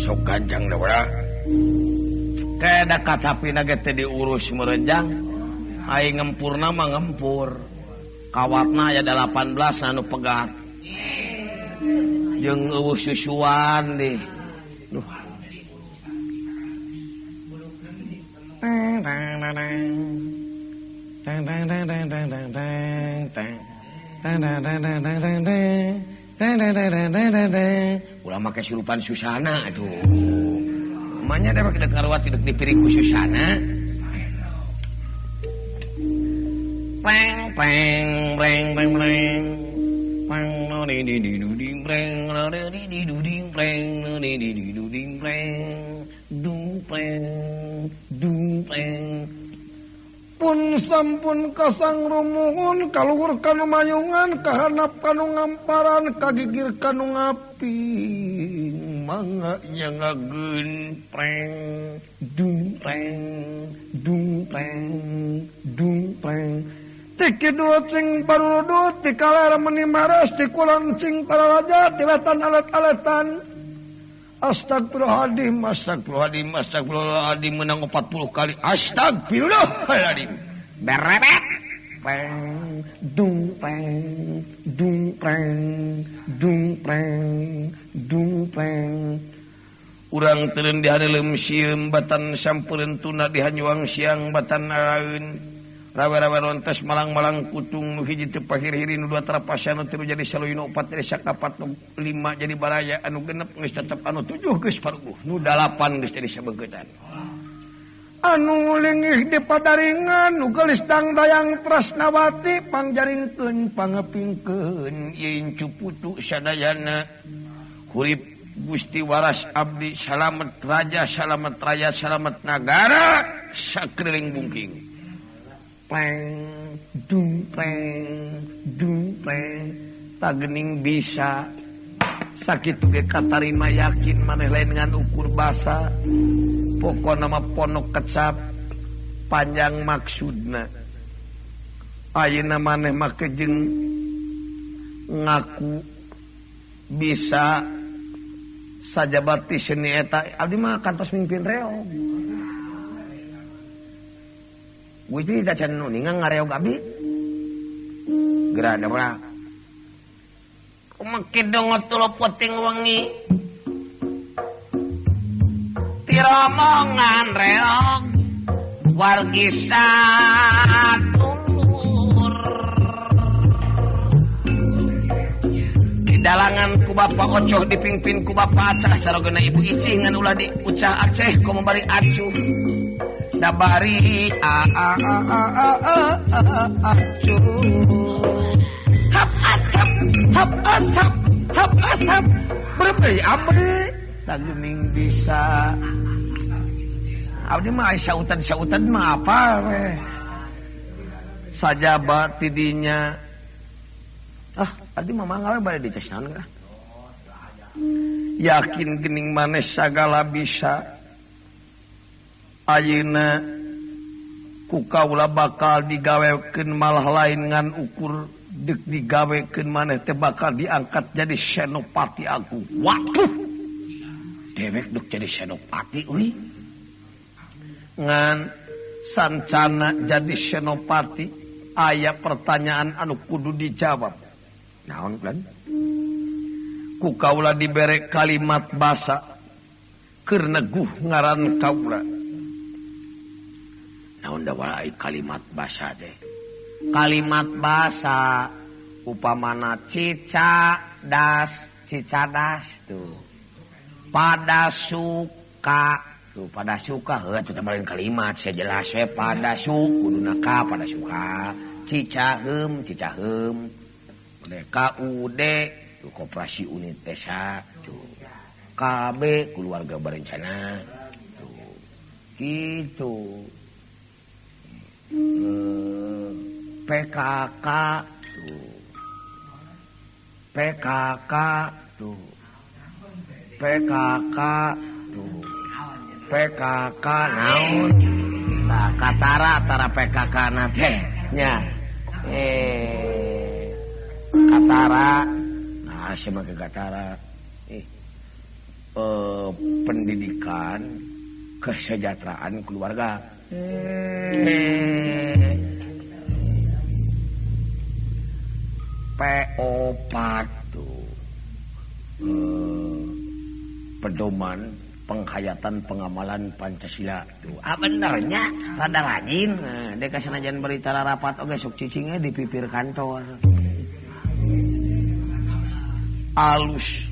Sok ganjang da kayak kacapina ge teh diurus merenjang. Aing ngempurna mah ngempur. Kawatna aya 18 anu pegat. Jeung eueuh susuan deh. Duh. Tang tang tang tang tang tang tang tang tang tang tang tang tang tang tang tang tang tang tang. Ulah make surupan Susana aduh. Manya dewek dek ngaruat dek dipiring ku Susana. Peng peng breng breng breng. Pang no di di di du ding breng no di di du ding breng no di di du ding breng dung breng dung breng. Pun sampun kasang rumuhun kaluhur kanu mayungan kahanap kanu ngamparan kagigir kanu ngaping mangga nyangageun preng dung preng dung preng dung preng. Ti kidul cing parurudut ti kaler meni mares ti kulon cing pararaja ti wetan alet-aletan. Astagfirullahaladzim, astagfirullahaladzim, astagfirullahaladzim menang 40 kali. Astagfirullahaladzim. Berebet. Peng, dung peng, dung peng, dung peng, dung peng. Urang teureun di hareuleum sieum batan sampereun tuna di hanyuang siang batan araeun. Rawe-rawe rontes malang-malang kutung nu hiji teu pahir-hiri nu dua tarapasan nu tilu jadi saluy nu opat jadi sakapat nu lima jadi baraya anu genep geus tetep anu tujuh geus paruguh nu dalapan geus jadi sabeugeutan. Anu lingih di padaringan nu geulis dangdayang Prasnawati pangjaringkeun pangepingkeun ieu incu putu sadayana hurip Gusti Waras abdi salamet raja salamet raya salamet nagara sakeliling bungking. Peng dung peng dung peng tagening bisa sakitu ge katarima yakin maneh lain ngan ukur basa pokona mah ponok kecap panjang maksudna ayeuna maneh mah kejeng ngaku bisa sajabati seni eta abdi mah kantos mimpin reog. Gusti tacan nu ningang ngareog abdi. Geura da kumaha dongo tulo poting wengi. Tiromongan reog wargi satulur. Didalangan ku Bapak Ocoh dipimpin ku Bapak Acah sarogena Ibu Icih ngan ulah diucah Aceh komo bari acuh. Dabari a a a a a a acuh. Hap asap, hap asap, hap asap. Berbei abdi tagening bisa. Abdi mah sautan-sautan mah apa we. Sajabat tidinya. Ah, abdi mah mangga bade dices naon geura. Yakin gening maneh sagala bisa. Ayeuna ku kaula bakal digawekeun malah lain ngan ukur deuk digawekeun maneh teh bakal diangkat jadi senopati agung. Waduh. Dewek deuk jadi senopati euy. Ngan sancana jadi senopati aya pertanyaan anu kudu dijawab. Naon kan? Ku kaula dibere kalimat basa keur neguh ngaran kaula. Naon da wae kalimat basa teh? Kalimat basa upamana cica das, cicadas tuh. Pada suka tuh, pada suka heuh atuh tambahin kalimat saya jelas we pada su kuduna ka pada suka. Cicaheum, cicaheum. KUD tuh koperasi unit desa tuh. KB keluarga berencana tuh. Gitu. PKK tuh. PKK tuh. PKK tuh. PKK naon? Tah katara tara PKK na teh nya. Katara. Nah, sia mah katara. Pendidikan kesejahteraan keluarga. PO4 tuh pedoman penghayatan pengamalan Pancasila tuh. Ah benernya rada rajin. Nah, dek sanajan berita rapat oge sok cicingnya di pipir kantor. Alus.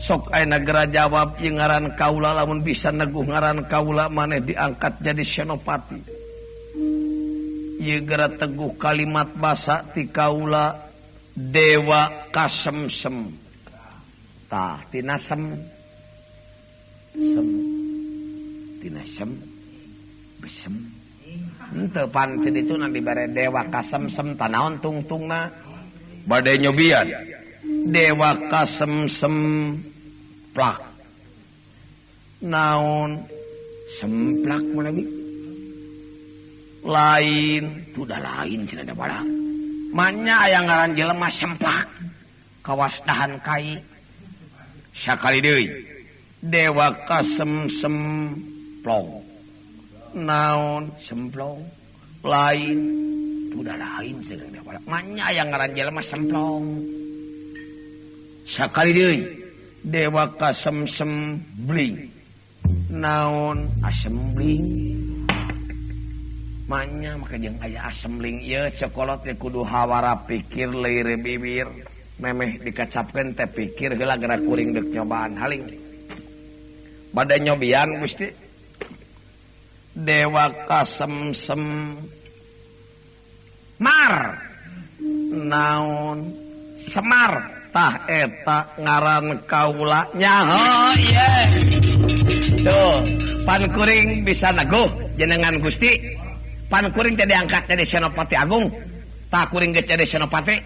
Sok ayeuna gera jawab ieu ngaran kaula lamun bisa neguh ngaran kaula maneh diangkat jadi senopati. Ieu gera teguh kalimat basa ti kaula dewa kasemsem. Tah tina sem sem tina sem besem. Henteu pan ti ditu na dibere dewa kasemsem tanaon tungtungna bade nyobian. Dewa kasemsem plak naon semplak manawi lain sudah lain cenah da bara manya aya ngaran jelema semplak kawas dahan kai sakali deui dewa kasemsem plong naon semplong lain sudah lain cenah da bara manya aya ngaran jelema semplong sakali deui dewa kasemsem bling naon asembling manya maka jeung aya asembling ieu cekolot teh kudu hawara pikir leir bibir memeh dikacapkeun teh pikir heula geura kuring deuk nyobaan haling bade nyobian Gusti dewa kasemsem mar naon semar tah eta ngaran kaula nyaho ieu tuh pan kuring bisa neguh jenengan Gusti pan kuring teh diangkat jadi Senopati Agung tah kuring geus jadi Senopati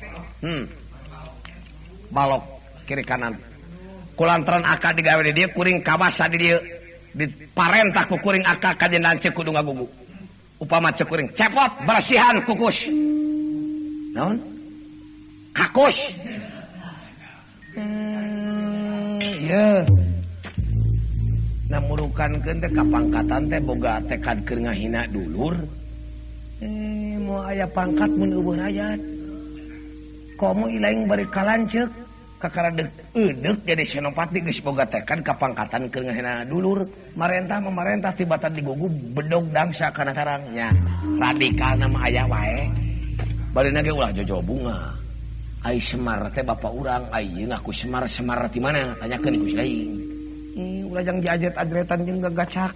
balok kiri kanan kulantaran aka digawe di dieu kuring kawasa di dieu diparentah ku kuring aka ka jenengan ceuk kudu ngagugu upama ceuk kuring cepot bersihan kukus naon kakus. Ye. Nah murukankeun teh kapangkatan teh boga tekad keur ngahina dulur. Moal aya pangkat mun eueuh rakyat. Komo ilaing bari kalanceuk kakara deuk eudeuh jadi senopati geus boga tekad kapangkatan keur ngahina dulur. Marentah mamarentah tibatan digugu bedog dangsa kana tarangnya. Radikalna mah aya wae. Barina ge ulah jojo bunga. Ai Semar teh bapak urang, ai ieu ngaku Semar Semar ti mana? Tanyakeun ku si lain. Ulah jang diajet-ajetan jeung gagacak.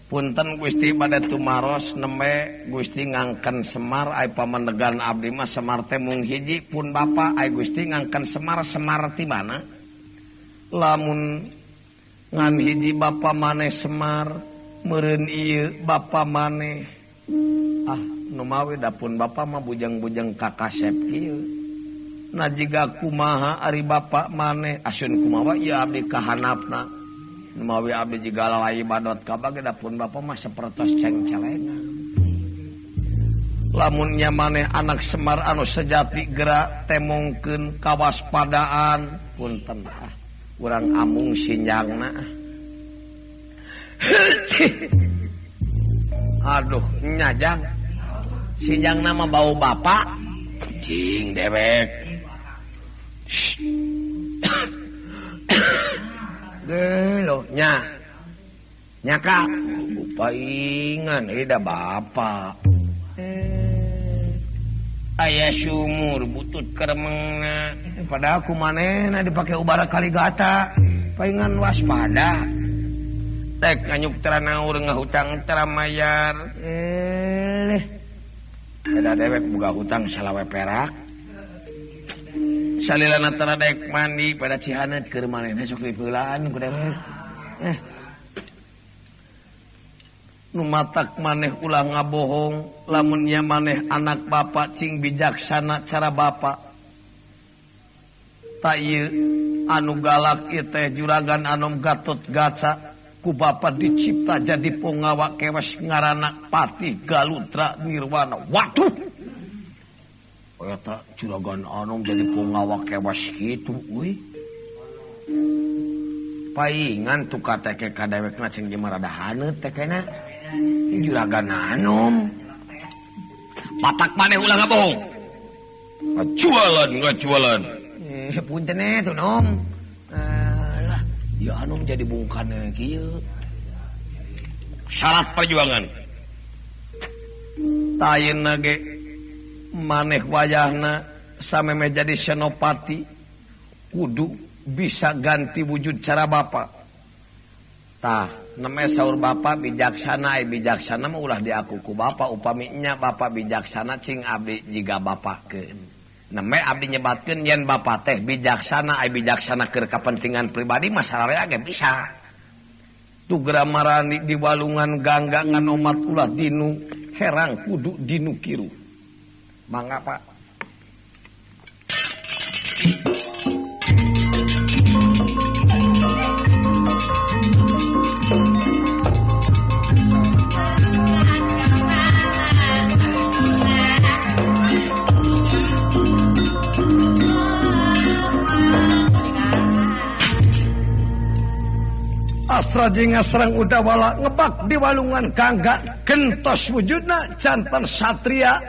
Punten Gusti bade tumaros nembe Gusti ngangken Semar ai pamanegan abdi mah Semar teh mung hiji pun bapa ai Gusti ngangken Semar Semar ti mana? Lamun ngan hiji bapa maneh Semar, meureun ieu bapa maneh. Ah numawi dapun bapa mah bujang-bujang kakasep kieu. Na jiga kumaha ari bapa maneh asun kumaha ieu abdi kahanapna. Numawi abdi jiga lalai badot kabage dapun bapa mah sapertos cengcelengan. Lamunnya maneh anak Semar anu sejati geura temongkeun kawaspadaan punten ah urang amung sinjangna. Aduh nyajang sinjang nama bau bapak cing dewek gelo nya nyaka upaingan ida bapak aya sumur butut keremengna padahal kumanehna dipake ubara kaligata paingan waspada tek nganyuk teranaur ngahutang teramayar ada dewek buka hutang salawe perak salilana tara dek mandi pada cihanet keur manehna sok dipeulaan ku dewek nu matak maneh ulah ngabohong lamun nya maneh anak bapak cing bijaksana cara bapak tak ieu anu galak ieu teh juragan anom Gatot Gaca ku bapa dicipta jadi ponggawa kewas ngaranna Patih Galudra Nirwana. Waduh. Eta juragan anom jadi ponggawa kewas kitu euy. Paingan tuh teke ka dewekna ceng jeung rada haneut tekena. Juragan Anom. Patak maneh ulah ngabohong. Ngajualan, ngajualan. Punten tuh Nom. Lah, ya Anom jadi bungkan kieu. Syarat perjuangan. Tayeuna ge maneh wayahna sameme jadi senopati kudu bisa ganti wujud cara bapak. Tah, neme saur bapak bijaksana, bijaksana mah ulah diaku ku bapak, upami nya bapak bijaksana cing abdi jiga bapakkeun. Neme abdi nyebatkeun yen bapak teh bijaksana, ai bijaksana keur kapentingan pribadi masalah ge bisa. Tugra marani di walungan gangga ngan omat ulah dinu herang kudu dinu kiru. Mangga Pak. Astra jeung ngasrang Udawala ngebak di walungan gangga gentos wujudna jantan satria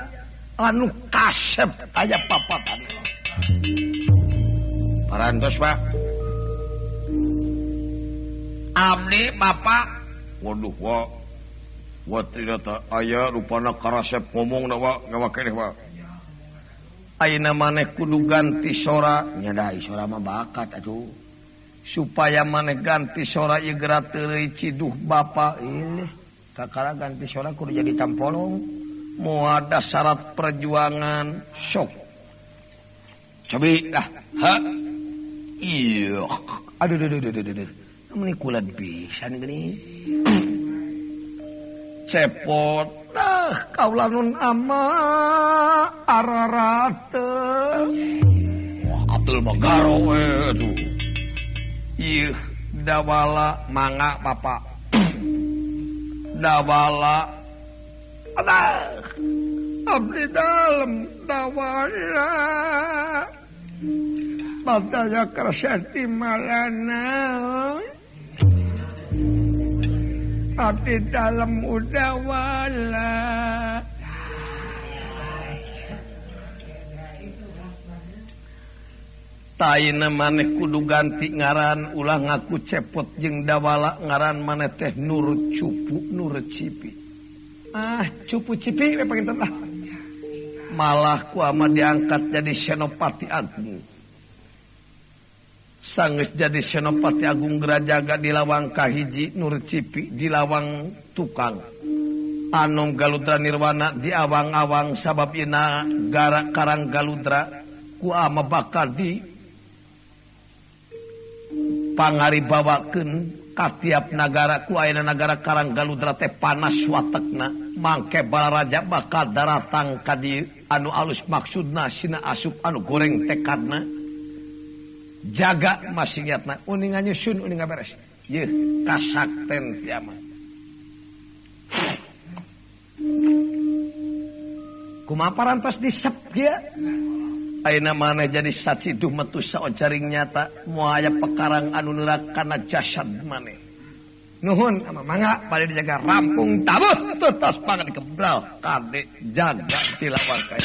anu kasep aya papatan. Parantos Pak. Abdi Bapak. Waduh wa. Wa tidak aya rupana karasep ngomongna wa ngawakeun wa. Ayeuna maneh kudu ganti sora, nya da sora mah bakat atuh. Supaya maneh ganti sora ieu geura teureui ciduh bapa. Ih, kakara ganti sora kudu jadi tampolong. Moal ada syarat perjuangan sok. Cobi dah. Ha. Iya. Aduh aduh aduh aduh aduh. Meni kulat pisan geuning. Cepot tah kaula nun ama ararate. Wah, atul mah garo we aduh. Ih, dawala mangga bapak. Dawala. Adah. Abdi dalem dawala. Badaya kersati malana. Abdi dalem udawala. Taina maneh kudu ganti ngaran ulah ngaku cepot jeung dawala ngaran maneh teh Nur Cupu Nur Cipi. Ah, Cupu Cipi we panginten lah. Malah ku ama diangkat jadi Senopati Agung. Sanggeus jadi Senopati Agung Gerajaga di lawang kahiji Nur Cipi di lawang tukang. Anom Galudra Nirwana di awang-awang sabab ina gara Karang Galudra ku ama bakal di pangari bawakeun ka tiap nagara ku ayeuna nagara Karang Galudra teh panas watekna mangke balaraja bakal daratang ka dieu anu alus maksudna sina asup anu goreng tekadna jaga masingyatna uning nganyusun uning ngaberes yeuh kasakten ti ama kumaha parantos disep kieu. Ayeuna maneh jadi saciduh metu saojaring nyata moal aya pekarang anu neurak kana jasad maneh. Nuhun ama mangga bade dijaga rampung tabuh tetas pangan dikebral kade jaga tilawang kae.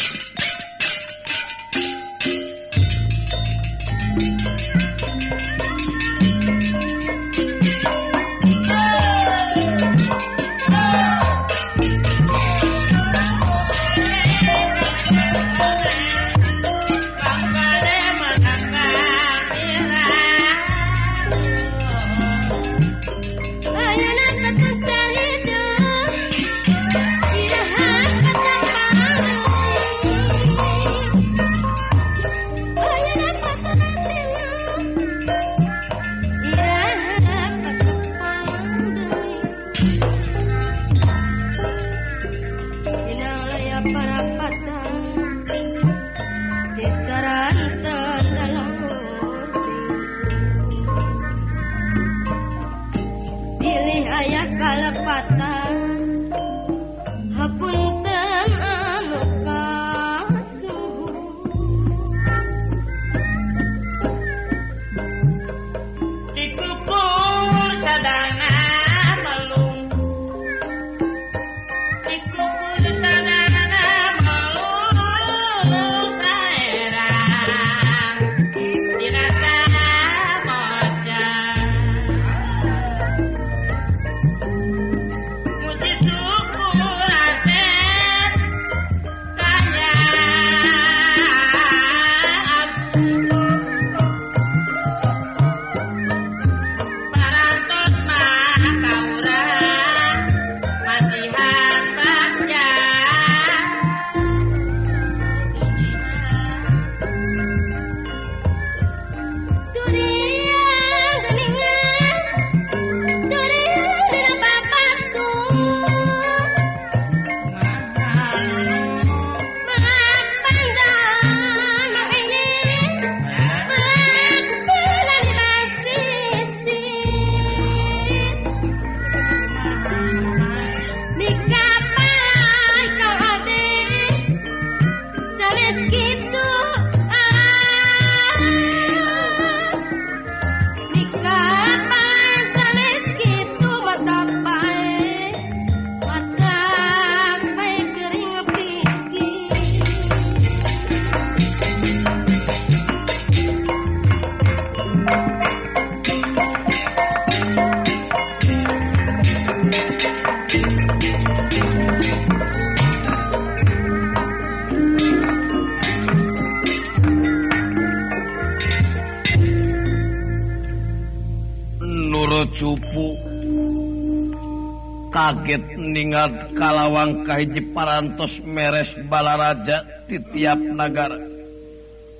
Kaget ningal kalawang kahiji parantos meres balaraja di tiap nagara.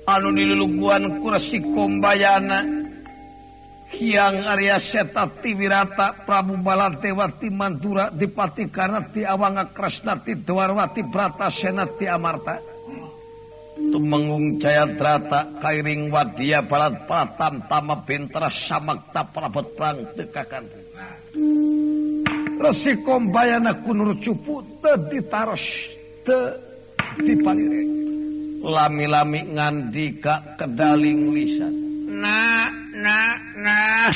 Anu diluluguan ku Resi Kumbayana, Hyang Arya Seta ti Wirata, Prabu Baladewa ti Mandura, Dipati Karna ti Awanga Kresna ti Dwarwati Bratasena ti Amarta. Tumenggung Jayadrata kairing wadya balat pratam tama bentara samakta prabot prang tekakan. Resi Kumbayana kunur cupu teu ditaros teu dipalire. Lami-lami ngandika kedaling lisan. Nah nah nah.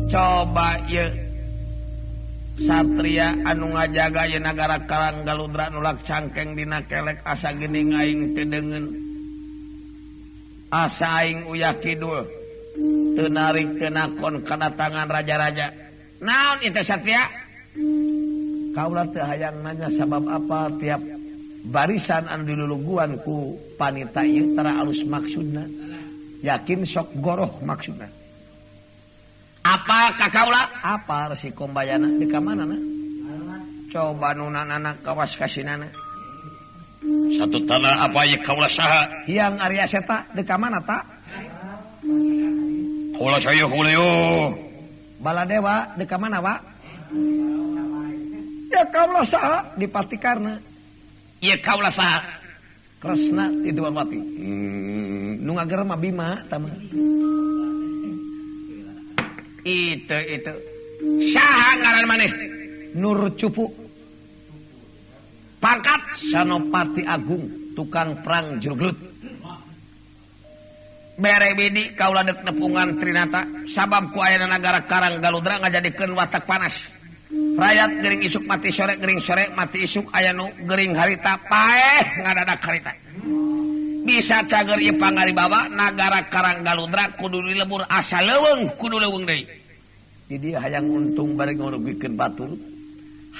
Coba ye satria anu ngajaga ye nagara Karang Galudra nulak cangkeng dina kelek asa geuning aing teu deungeun. Asa aing uyah kidul. Teu narik teu nakon kadatangan raja-raja. Naon itu satria? Kaula teu hayang nanya sabab apa tiap barisan anu diluluguan ku panita ieu tara alus maksudna. Yakin sok goroh maksudna. Apa ka kaula? Apa Resi Kumbayana di ka mana na? Coba nunanana kawas kasinana. Satu tanah apa ieu kaula saha? Hyang Arya Seta di ka mana ta? Kaula saya kaula yo. Baladewa di ka mana wa? Ya kaula saha? Dipati Karna. Ieu kaula saha? Kresna ti Dwarwati. Nu ngager mah Bima tah mah. Itu itu. Saha ngaran maneh? Nur Cupu. Pangkat Sanopati Agung, tukang perang juruglut. Bere bidi kaula deuk nepungan Trinata sabab ku ayana nagara Karang Galudra ngajadikeun watak panas. Rakyat gering isuk mati sore, gering sore mati isuk, aya nu gering harita paeh ngadadak harita. Bisa cager ieu pangaribawa nagara Karang Galudra kudu dilebur asa leuweung kudu leuweung deui. Di dieu hayang untung bari ngarugikeun batur,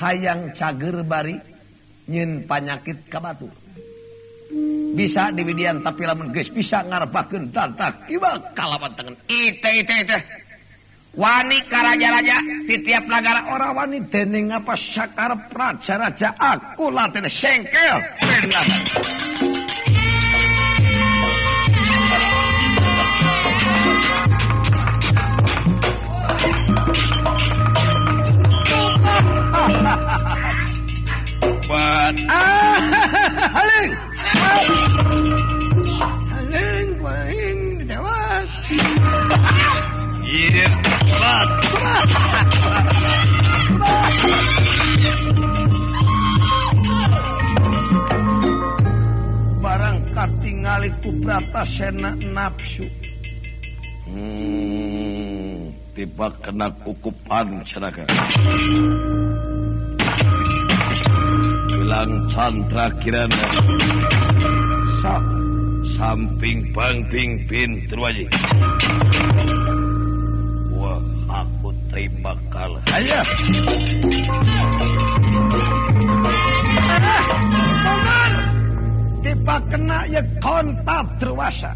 hayang cager bari nyeun panyakit ka batur. Bisa diwidian tapi lamun geus bisa ngarebakeun dadak ieu kalawan tengen. Ite ite ite. Wani ka raja-raja di tiap nagara ora wani dening apa sakarep raja-raja aku laten sengkel. Bat haling haling waing dewat. Iya, bat. Barang katingali ku Bratasena nafsu. Tiba kena kukupan cenaka. Bilang Chandra Kirana. Samping bangping pintu aja. Wah, aku terima kalah. Ayo. Benar. Tiba kena ya kontak druwasa.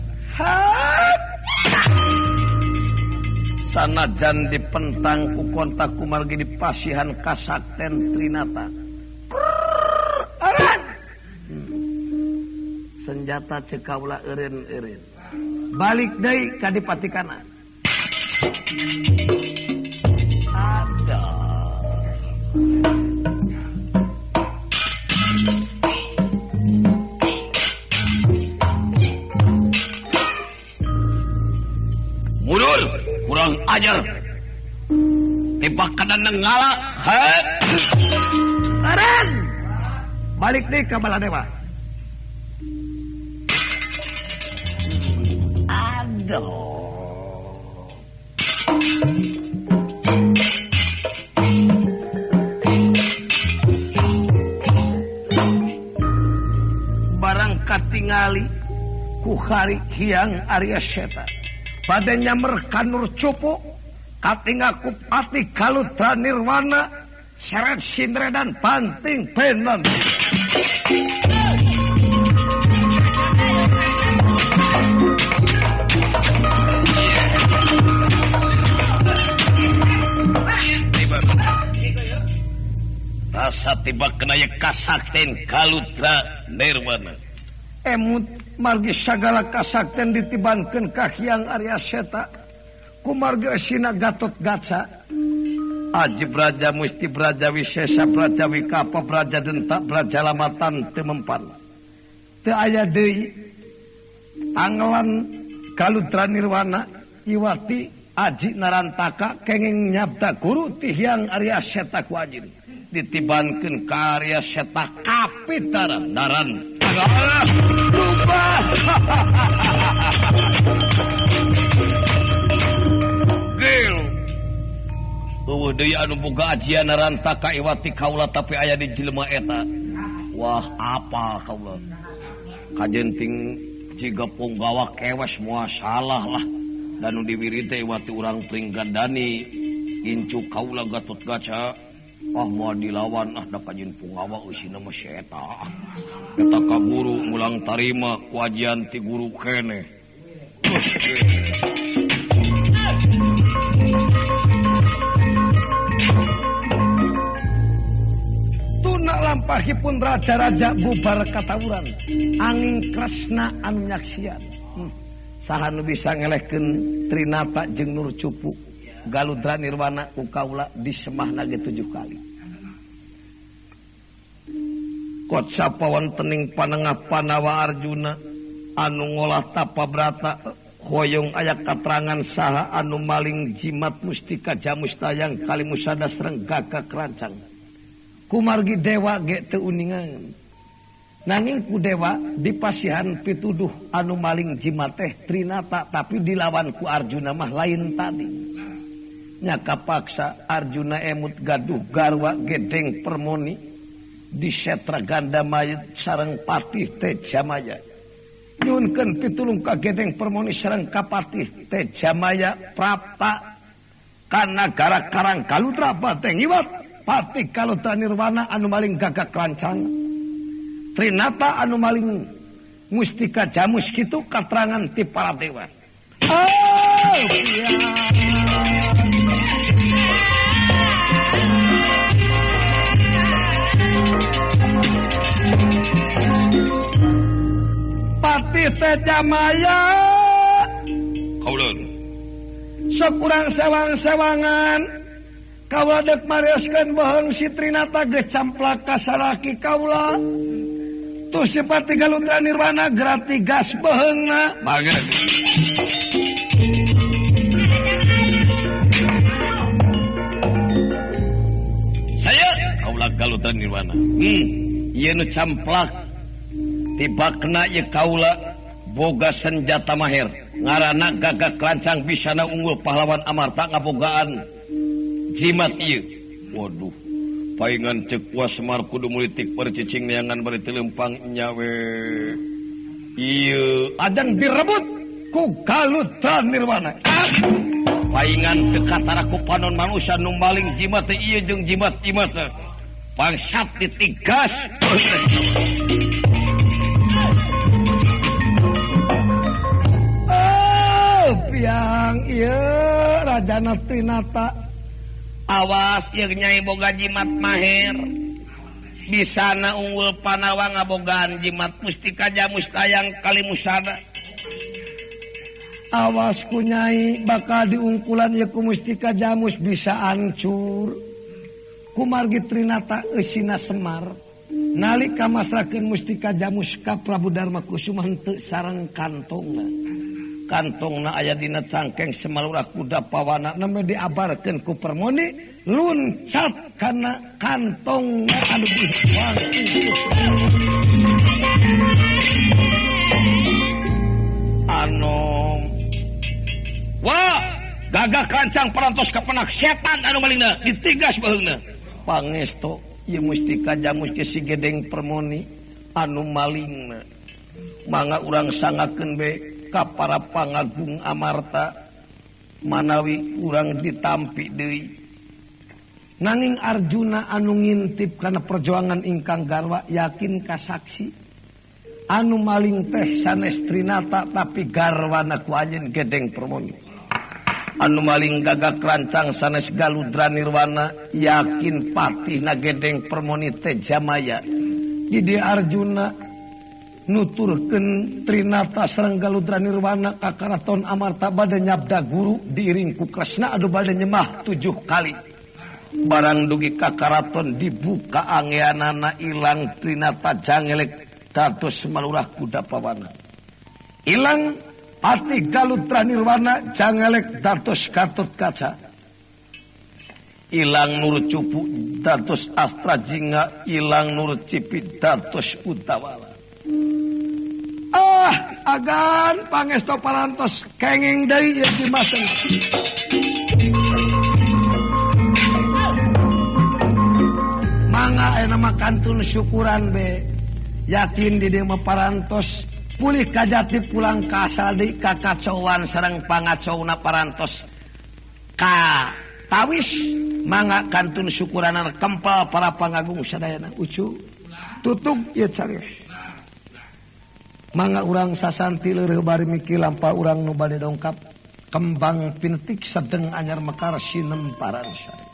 Sanajan dipentang ku kontak kumargi di pasihan kasakten Trinata. Senjata cekaula eureun-eureun. Balik deui ka Dipatikana. Ada. Mundur, kurang ajar. Tiba kana nenggala. Eureun. Balik deui ka Baladewa. Aduh. Barang katingali ku hari Hyang Arya Seta. Bade nyamer ka Nur Cupu, katinga ku Pati Galudra Nirwana, seret sindre dan banting benon. Rasa tiba kena ye kasakten Kaludra Nirwana. Emut margi sagala kasakten ditibankeun ka Hyang Arya Seta. Kumargi eusina Gatot Gaca. Aji Braja Musti Braja Wisesa Braja Wikapa Braja Denta Braja Lamatan teu mempan. Teu aya deui angelan Kaludra Nirwana iwati Aji Narantaka kenging nyabda guru ti Hyang Arya Seta ku anjeun. Ditibankeun ka Arya Seta kapitaran naran. Lupa. Gil. Eueuh deui anu boga ajian Narantaka iwati kaula tapi aya di jelema eta. Wah, apa kaula? Kajenting jiga punggawa kewes moal salah lah. Dan nu diwirid teh iwati urang Pringgandani incu kaula Gatot Gaca. Ah moal dilawan ah da kajen punggawa eusina mah si eta. Eta ka guru mulang tarima ku ajian ti guru keneh. Tuna lampahipun raja-raja bubar katawuran angin Kresna anu nyaksian. Saha nu bisa ngelehkeun Trinata jeung Nur Cupu Galudra Nirwana ku kaula disemahna ge 7 kali. Kocapa wontening panengah Panawa Arjuna anu ngolah tapa brata hoyong aya katerangan saha anu maling jimat mustika jamus tayang kalimusada sareng gagak rancang. Kumargi dewa ge teu uningan. Nanging ku dewa dipasihan pituduh anu maling jimat teh Trinata tapi dilawan ku Arjuna mah lain tadi. Nya kapaksa Arjuna emut gaduh garwa gedeng permoni di setra ganda mayit sareng patih Tejamaya. Nyunkeun pitulung ka gedeng permoni sareng ka patih Tejamaya prapta ka nagara Karang Kaludra bateng iwat patih Kaludra Nirwana anu maling gagak lancang. Trinata anu maling mustika jamus kitu katerangan ti para dewa. Oh, iya. Patih Tejamaya kaulun sok urang sewang-sewangan kaula deuk marioskeun bohong si Trinata geus camplak ka salaki kaula. Tuh si Patih Galudra Nirwana gerati gas beheungna. Banget. Saya kaula Galudra Nirwana. Ieu nu camplak tibakna ieu kaula boga senjata maher. Ngaranna gagak lancang bisana unggul pahlawan Amarta ngabogaan jimat ieu. Waduh. Paingan cek wa Semar kudu mulitik percicing neangan bari teu lempang nya we. Ieu ajang direbut ku Galudra Nirwana. Paingan teu katara ku panon manusia nu maling jimat teh ieu jeung jimat-jimat teh. Bangsat ditigas. Oh, piang ieu Rajana Trinata. Awas ieu nyai boga jimat maher. Bisana unggul Panawa ngabogaan jimat mustika jamus tayang kalimusada. Awas ku nyai bakal diungkulan ieu ku mustika jamus bisa ancur. Kumargi Trinata eusina Semar nalika masrahkeun mustika jamus ka Prabu Darma Kusuma henteu sareng kantongna. Kantongna aya dina cangkeng semalurah kuda pawana nembe diabarkeun ku Permoni luncat kana kantongna anu anu wah gagah kancang parantos kapenak setan anu malingna ditigas baheungna. Pangesto ieu mustika jamus ke si gedeng Permoni anu malingna. Mangga urang sangakeun be ka para pangagung Amarta manawi urang ditampi deui. Nanging Arjuna anu ngintip kana perjuangan ingkang garwa yakin kasaksi anu maling teh sanes Trinata tapi garwana ku anjeun gedeng Permoni. Anu maling gagak rancang sanes Galudra Nirwana yakin patihna gedeng Permoni Tejamaya. Di Arjuna nuturkeun Trinata sareng Galudra Nirwana ka Karaton Amarta bade nyabda guru diiring ku Kresna anu bade nyemah 7 kali. Barang dugi ka karaton dibuka angeanana ilang Trinata jangelek dados malurah kuda pawana. Ilang pati Galudra Nirwana jangelek dados Gatot Kaca. Ilang Nur Cupu dados Astra Jingga, ilang Nur Cipi dados Utawala. Ah, agan pangesto parantos kenging deui ieu dimaseng. Mangga aya nama kantun syukuran be. Yakin di dieu mah parantos pulih kajati pulang ka asal deui kakacauan sareng pangacauna parantos ka tawis. Mangga kantun syukuranan kempal para pangagung sadayana ucu tutug ieu carios. Mangga urang sasanti leureun bari miki lampah urang nu bade dongkap kembang pinetik sedeng anyar mekar sinemparan sare.